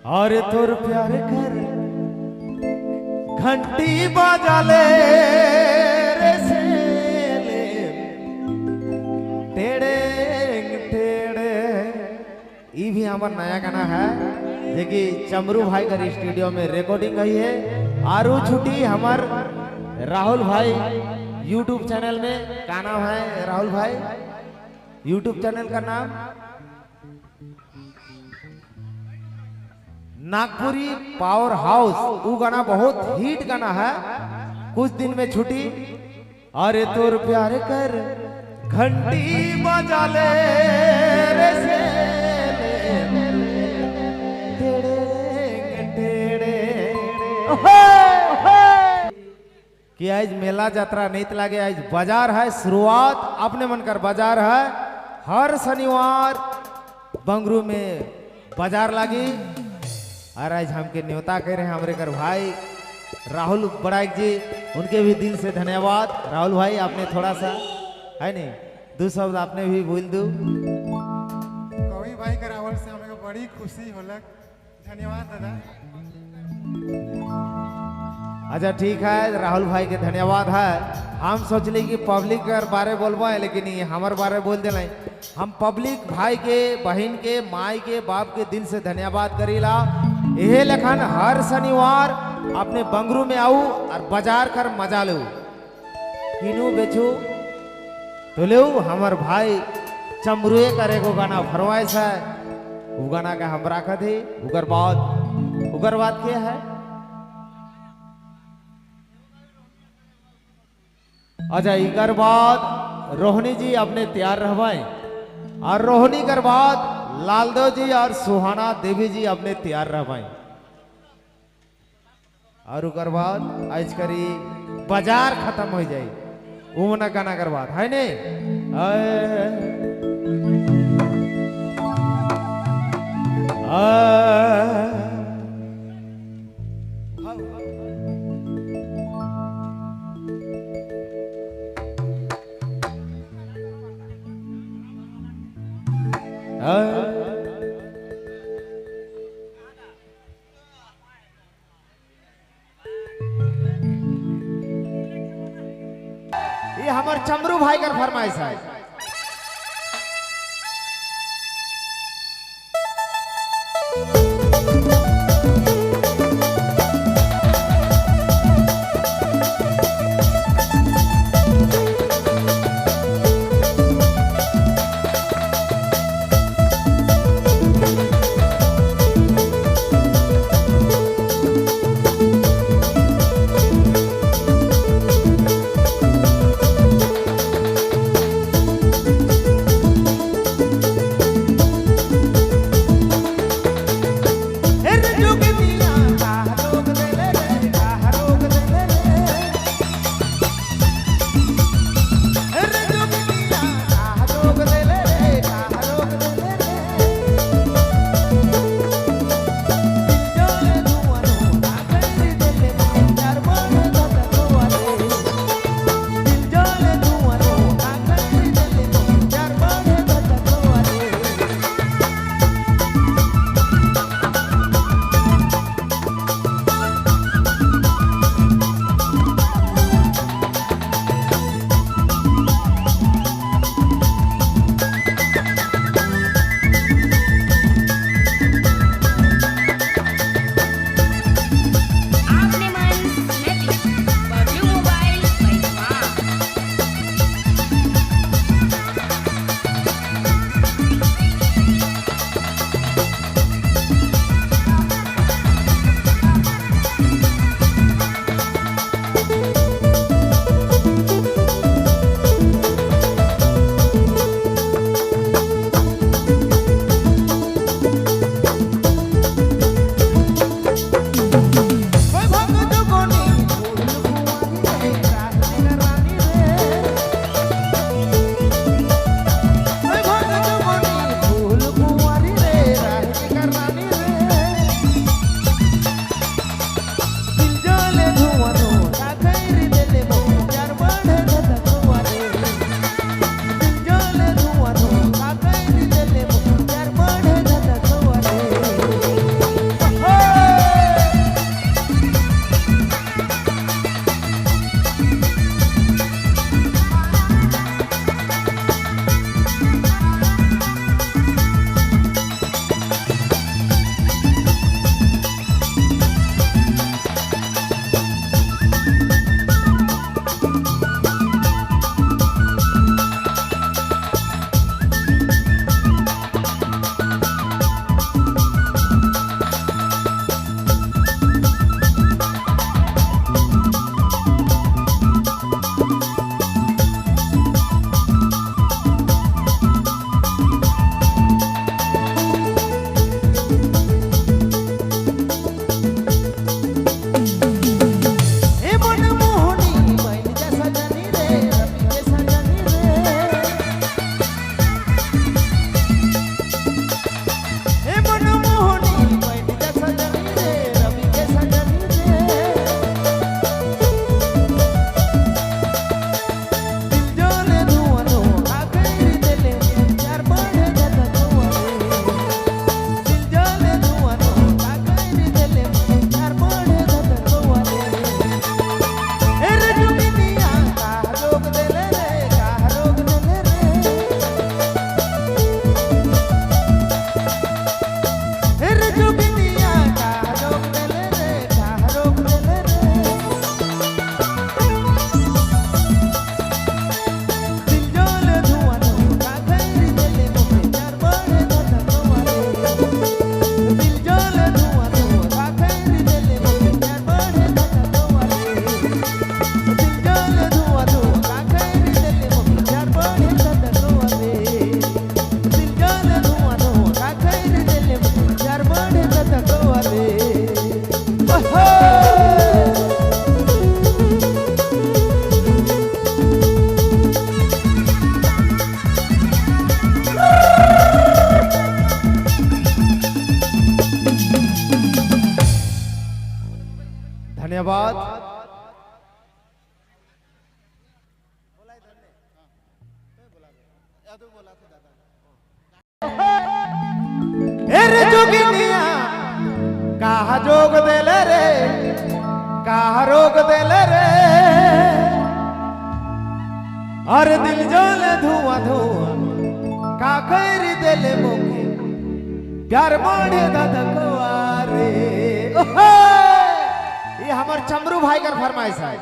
और तोर प्यार कर घंटी बजाले रे सेले टेढ़े टेढ़े। ये भी हमार नया गाना है जे कि चमरू भाई का स्टूडियो में रिकॉर्डिंग हुई है। आरू छुट्टी हमार राहुल भाई यूट्यूब चैनल में, का नाम है राहुल भाई यूट्यूब चैनल का नाम? Nagpuri power house. वो गाना बहुत हिट गाना है, कुछ दिन में छुट्टी। अरे तोर प्यार कर घंटी बजाले रे सेले टेढ़े टेढ़े। कि आज मेला यात्रा नहीं लागे, आज बाजार है, शुरुआत अपने मन कर बाजार है। हर शनिवार बंगरू में बाजार लागी। और आज हमके न्योता कर रहे हैं हमारे कर भाई राहुल बड़ाइक जी, उनके भी दिल से धन्यवाद। राहुल भाई आपने थोड़ा सा है नहीं दो शब्द आपने भी बोल दो। कवि भाई के राहुल से हमें बड़ी खुशी होलक, धन्यवाद दादा। अच्छा ठीक है, राहुल भाई के धन्यवाद है। हम सोचली कि पब्लिक के बारे बोलबा है, लेकिन ये हमारे बारे बोल दिल। हम पब्लिक भाई के, बहन के, माई के, बाप के दिल से धन्यवाद करीला। यह लखन हर शनिवार अपने बंगरू में आऊ और बाजार कर मजा लो, किनू बेचू तो ले। हमार भाई चमरुए करे को गाना फरमाइश है, वो गाना का हम रखा थे। उगर बाद क्या है? अच्छा इकर बाद रोहिणी जी अपने तैयार रहवाएं और रोहिणी कर बाद लालदेव जी और सुहाना देवी जी अपने तैयार रहवाएं। और उकर बाद आज करी बाजार खत्म हो जाए उमना गाना कर बाद है नहीं। ये हमार चमरू भाई का फरमाइश है। जोगिनिया का रोग देले रे, का रोग देले रे। दिल जोले धुआं धुआं का खैर देले मोके प्यार बढ़े धधकवा रे। दिल जोले धुआं धुआं का खैर देले मोके प्यार बढ़े धधकवा रे। दिल जोले धुआं धुआं का खैर देले मोके प्यार बढ़े धधकवा रे। दिल जोले धुआं धुआं का खैर देले मोके प्यार बढ़े धधकवा रे। ओहो। धन्यवाद। रे जोगिनिया कहा जोग देले रे, कहा रोग देले रे। अरे दिल जोले धुआं धुआं का खैर देले मोके प्यार बढ़े धधकवा रे। ओहो! ये हमार चमरू भाई का फरमाइश है।